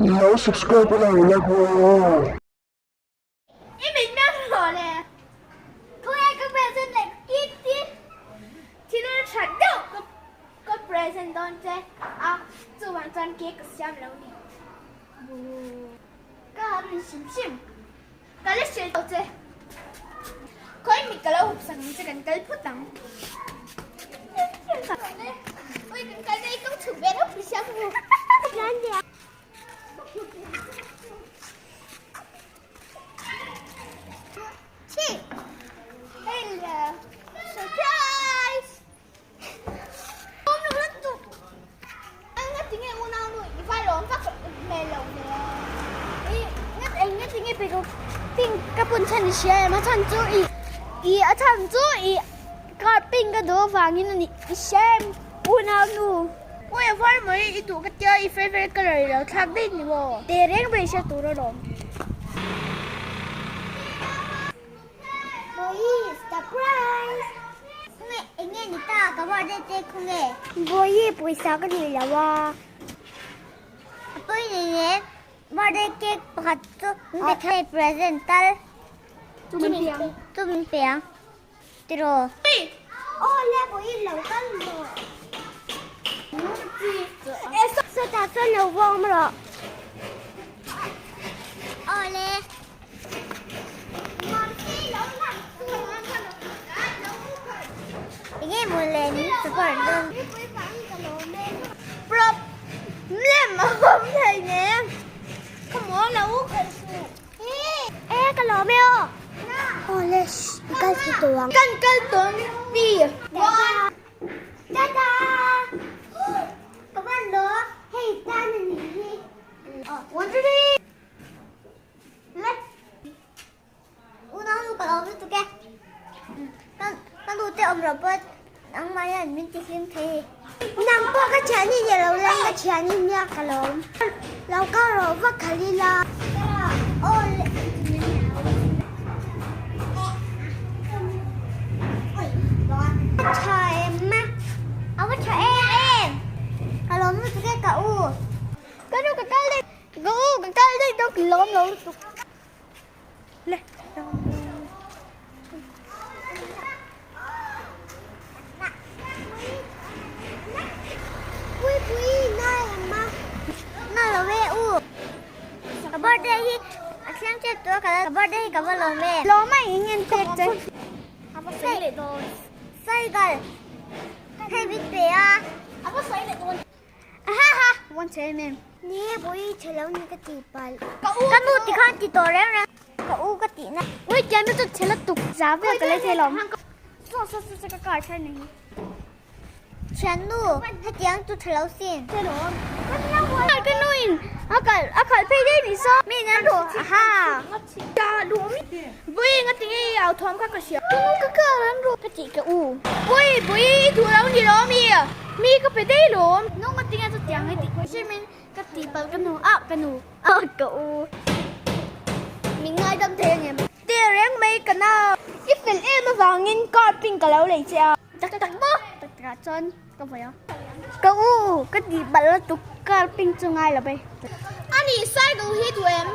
Lo subscribe a lo la aw. I min meng rawh le. Khawnge ka present leh ka gift hi thil tha deuh ka ka present dawn che a chuvang chuan cake ka siam lo ni. Ka han rin hrim hrim. Ka la hrilh lo che. Khawi mi ka lo hup sak ang che kan kal phawt ang. Ui kan kal daih kawng chhuk ve reuh sia ka hmu. Chi. Hello. Surprise. Ka pun chhan i hria em a chhan chu i i a chhan chu i car pink ka duh avangin a ni i hria em unau nu. Ui a var mai i duh ka tia i favourite colour i lo thlak daih ni maw? Teh reng ber i hria tur alawm. Bawihi surprise! Khawnge enge ni ta ka birthday te khawnge? Bawihi pawisa ka nei lo a. A pawi nei nen birthday cake pakhat chu min pe thei present tal. Chu min pe ang. Chu min pe ang tiraw. Aw le bawihi lo kal maw? Sawtah chuan lo va awm rawh. Aw le. Enge maw le min support dawn. Problem a awm thei nen. Ka maw lo khalh suh. E ka lawm e aw. Aw le i kal thei tawh ang. Kan kal tawh mi. Tada! Ka van lo hei tan a nih hi. One two three. Le. Unau nu ka lo lutuk e. Ka nu te awm loh pawh nangmah hian min ti hlim thei. Nang pawh ka thian hi ni lo leng ka thian hi nia ka lawm. Lo kal rawh vak khalh ila. Aw le. A tha em a. A va tha em em. Ka lawm lutuk e ka u. Ka nu ka kal daih. Ka u ka kal daih dawn ka lawm lo lutuk. Le. Pui pui na em a. Na lo e u. Ka birthday hi a thleng tep tawh a ka birthday hi ka va lawm e. Lawm a eng en pek che. A va sawi leh dawn. Cycle. Hei min pe a. A va sawi leh dawn. Ha ha one che em em. Ni e pui chhe lo ni ka ti palh. Ka u ka nu ti khan ti tawh reng reng. Ka u ka tih na. Ui tiang chu chhe la tuk za vel ka lei thei lo. Saw saw saw ka car thar nei hi. Thiannu hetiang chu tha lo sin. Chhe lo. Ka nu in a kal a khalh phei daih ni saw. Mi nan rawh ha. Bui nga tinge i au thawm kha ka hria. Ka nu ka kal an rawh ka tih ka u. Bui bui i duh lo ni lo mi. Mi ka pe daih lawm. Nu nga tinge chu tiang i tih. Hrimin ka tih palh ka nu ah ka nu ah ka u. Min ngaidam thei angem. Teh reng mai ka nau. I fel em avangin car pink ka lo lei che a. Tak tak maw? Tak tak ah chuan ka vawi a. Ka u ka tih palh lutuk car pink chu ngai lo ve. Ani cycle hi duh em?